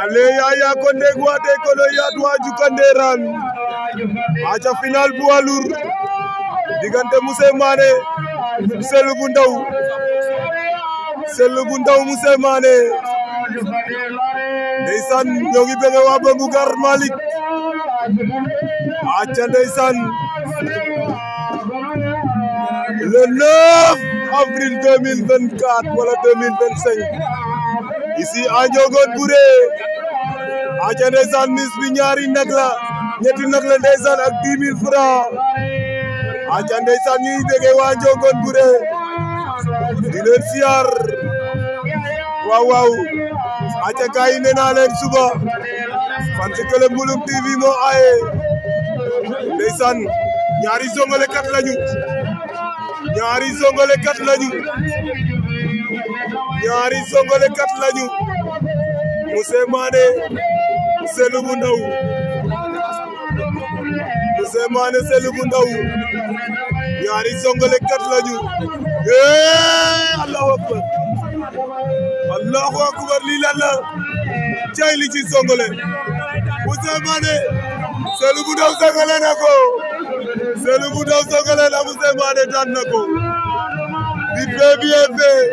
ale Yaya Condé Guate kono yatwa Jukanderan aca final poids lourd diggante Mousse Mané Selou bu ndaw Mousse Mané ndeysaan ñoo ngi bëgg waa Bangu Gar Malick aca ndeysaan le 9 avril 2024 wala 2025 ici à Ndiogone Bouré aca ndeysaan mis bi ñaari nag la ñetti nag la ndeysaan ak 10 000 francs aca ndeysaan ñuy bëgg waa Ndiogone Bouré di leen siyaar waaw aca gaay nee naa leen suba fan ci Club Mbouloum TV moo aaye ndeysaan ñaari zongalekat lañu Mousse Mané Selou bu ndaw ñaari zongalekat lañu Allahu akbar lii lan la cay li ci zongale Mousse Mané Selou bu ndaw zongale na ko Mousse Mané daan na ko vite fait bien fait